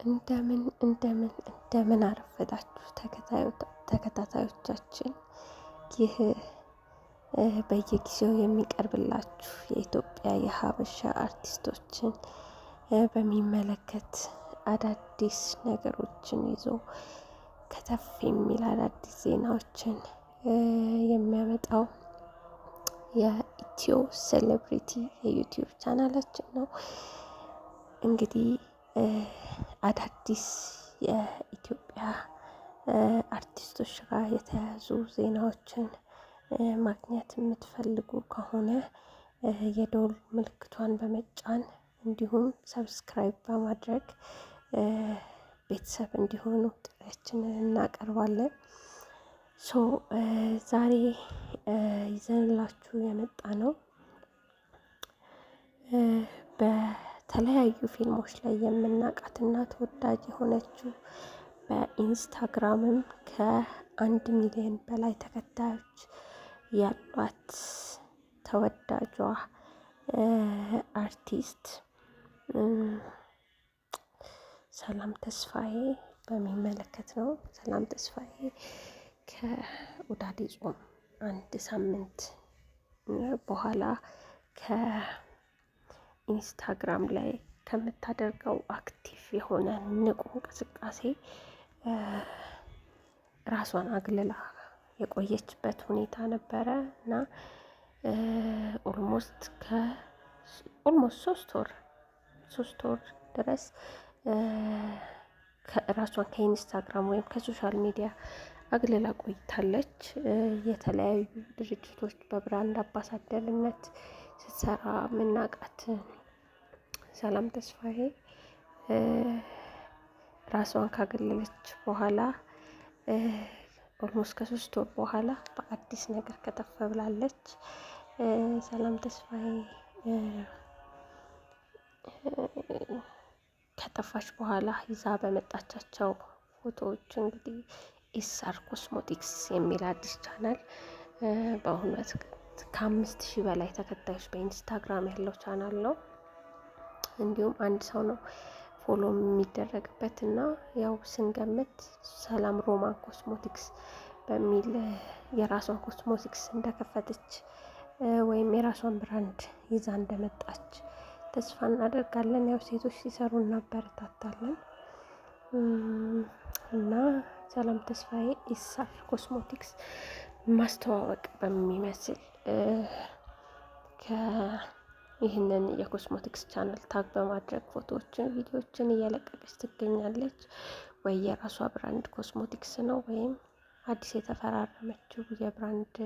እንደምን እንደምን እንደምን አረፈዳችሁ ተከታታዮቻችን። ይህ በየጊዜው የሚቀርብላችሁ የኢትዮጵያ የሀበሻ አርቲስቶችን በሚመለከት አዳዲስ ነገሮችን ይዞ ከተፍ የሚል አዳዲስ ዜናዎችን የሚያመጣው የኢትዮ ሴሌብሪቲ የዩቲዩብ ቻናላችን ነው። እንግዲህ አዳዲስ የኢትዮጵያ አርቲስቶች ጋር የተያያዙ ዜናዎችን ማግኘት የምትፈልጉ ከሆነ የደወል ምልክቷን በመጫን እንዲሁም subscribe በማድረግ ቤተሰብ እንዲሆኑ ጥሪያችንን እናቀርባለን። So ዛሬ ይዘንላችሁ የመጣነው በተለያዩ ፊልሞች ላይ የምናውቃትና ተወዳጅ የሆነችው በኢንስታግራምም ከ1 ሚሊዮን በላይ ተከታዮች ያሏት ተወዳጇ አርቲስት ሰላም ተስፋዬ በሚመለከት ነው። ሰላም ተስፋዬ ከኡዳዴ ጾም አንድ ሳምንት በኋላ ከኢንስታግራም ላይ ከምታደርገው active የሆነ ንቁ እንቅስቃሴ ራሷን አግልላ የቆየችበት ሁኔታ ነበረ እና almost 3 ወር ድረስ ራሷን ከኢንስታግራም ወይም ከ social media አግልላ ቆይታለች። የተለያዩ ድርጅቶች በ brand አምባሳደርነት ስትሰራ ምናቃት ሰላም ተስፋዬ ራሷን ካገለለች በኋላ almost ከ3 ወር በኋላ በአዲስ ነገር ከተፍ ብላለች። ሰላም ተስፋዬ ከጠፋች በኋላ ይዛ በመጣቻቸው ፎቶዎች እንግዲህ ኢሳር ኮስሞቲክስ የሚል አዲስ ቻናል በአሁኑ ከ5,000 በላይ ተከታዮች በኢንስታግራም ያለው ቻናል ነው። እንዲሁም አንድ ሰው ነው follow የሚደረግበት እና ያው ስንገምት ሰላም ሮማን ኮስሞቲክስ በሚል የራሷን ኮስሞቲክስ እንደከፈተች ወይም የራሷን brand ይዛ እንደመጣች ተስፋ እናደርጋለን። ያው ሴቶች ሲሰሩ እናበረታታለን። እና ሰላም ተስፋዬ ኢሳር ኮስሞቲክስ ማስተዋወቅ በሚመስል ይህንን የ cosmetics channel tag በማድረግ ፎቶዎችን፣ ቪዲዮዎችን እየለቀቀች ትገኛለች። ወይ የራሷ brand cosmetics ነው ወይም አዲስ የተፈራረመችው የ brand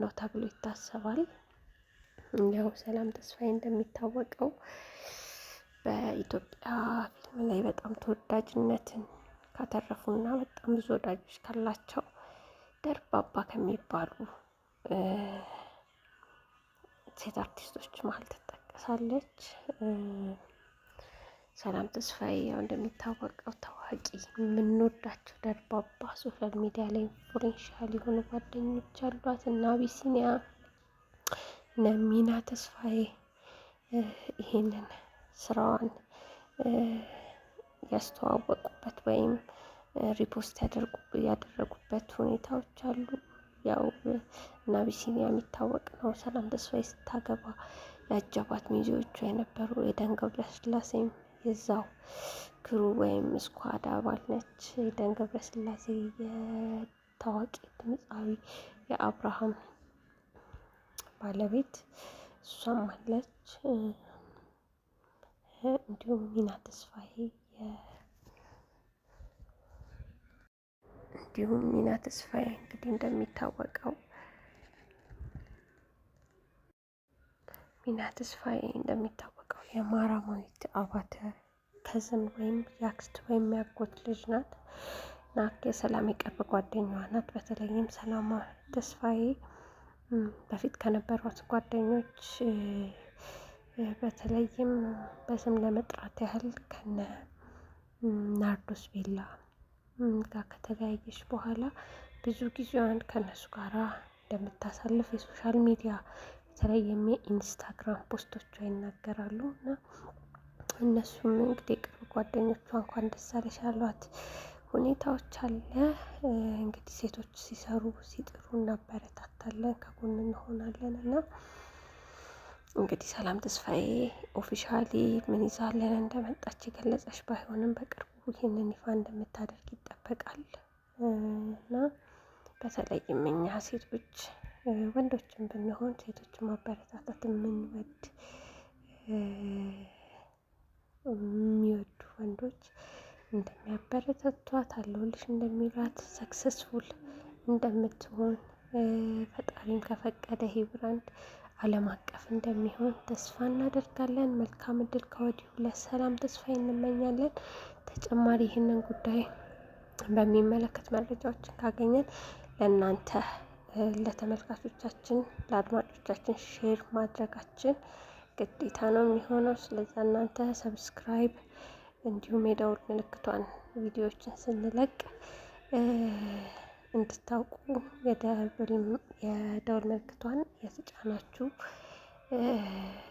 ነው ተብሎ ይታሰባል። ያው ሰላም ተስፋዬ እንደሚታወቀው በኢትዮጵያ ፊልም ላይ በጣም ተወዳጅነትን ካተረፉና በጣም ብዙ ወዳጆች ካላቸው ደርባባ ከሚባሉ ሴት አርቲስቶች መሀል ትጠቀሳለች። ሰላም ተስፋዬ ያው እንደሚታወቀው ታዋቂ የምንወዳቸው ደርባባ social media ላይ influential የሆኑ ጓደኞች አሏት እና አቢሲኒያ እነ ሚና ተስፋዬ ይሄንን ስራዋን ያስተዋወቁበት ወይም repost ያደረጉበት ሁኔታዎች አሉ። ያው እና አቢሲኒያ የሚታወቅ ነው። ሰላም ተስፋዬ ስታገባ ያጀቧት ሚዜዎቿ የነበሩ ኤደን ገብረስላሴም የዛው crew ወይም squad አባል ነች። ኤደን ገብረስላሴ የታዋቂ ድምፃዊ የአብርሃም ባለቤት እሷም አለች። እንዲሁም ሚና ተስፋዬ እንዲሁም ሚና ተስፋዬ እንግዲህ እንደሚታወቀው ሚና ተስፋዬ እንደሚታወቀው የማራማዊት አባተ cousin ወይም የአክስት ወይም ያጎት ልጅ ናት እና የሰላም የቅርብ ጓደኛዋ ናት። በተለይም ሰላም ተስፋዬ በፊት ከነበሯት ጓደኞች በተለይም በስም ለመጥራት ያህል ከነ ናርዶስ ቤላ ጋር ከተለያየች በኋላ ብዙ ጊዜዋን ከነሱ ጋራ እንደምታሳልፍ የ social media በተለይም የኢንስታግራም post ኦቿ ይናገራሉ። እና እነሱም እንግዲህ የቅርብ ጓደኞቿ እንኳን ደስ አለሽ ያሏት ሁኔታዎች አለ። እንግዲህ ሴቶች ሲሰሩ ሲጥሩ እናበረታታለን፣ ከጎን እንሆናለን እና እንግዲህ ሰላም ተስፋዬ officially ምን ይዛለን እንደመጣች የገለጸች ባይሆንም በቅርቡ ይህንን ይፋ እንደምታደርግ ይጠበቃል እና በተለይም እኛ ሴቶች ወንዶችን ብንሆን ሴቶችን ማበረታታት የምንወድ የሚወዱ ወንዶች እንደሚያበረታቷት፣ አለሁልሽ እንደሚሏት፣ successful እንደምትሆን፣ ፈጣሪም ከፈቀደ ይሄ brand ዓለም አቀፍ እንደሚሆን ተስፋ እናደርጋለን። መልካም እድል ከወዲሁ ለሰላም ተስፋዬ እንመኛለን። ተጨማሪ ይህንን ጉዳይ በሚመለከት መረጃዎችን ካገኘን ለእናንተ ለተመልካቾቻችን ለአድማጮቻችን share ማድረጋችን ግዴታ ነው የሚሆነው። ስለዛ እናንተ subscribe እንዲሁም የደውል ምልክቷን ቪዲዮዎችን ስንለቅ እንድታውቁ የደውል ምልክቷን የተጫናችሁ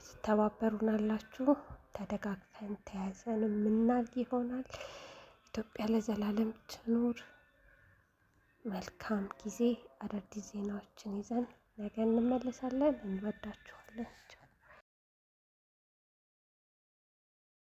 ትተባበሩናላችሁ። ተደጋግፈን ተያዘን የምናድግ ይሆናል። ኢትዮጵያ ለዘላለም ትኑር። መልካም ጊዜ። አዳዲስ ዜናዎችን ይዘን ነገ እንመለሳለን። እንወዳችኋለን።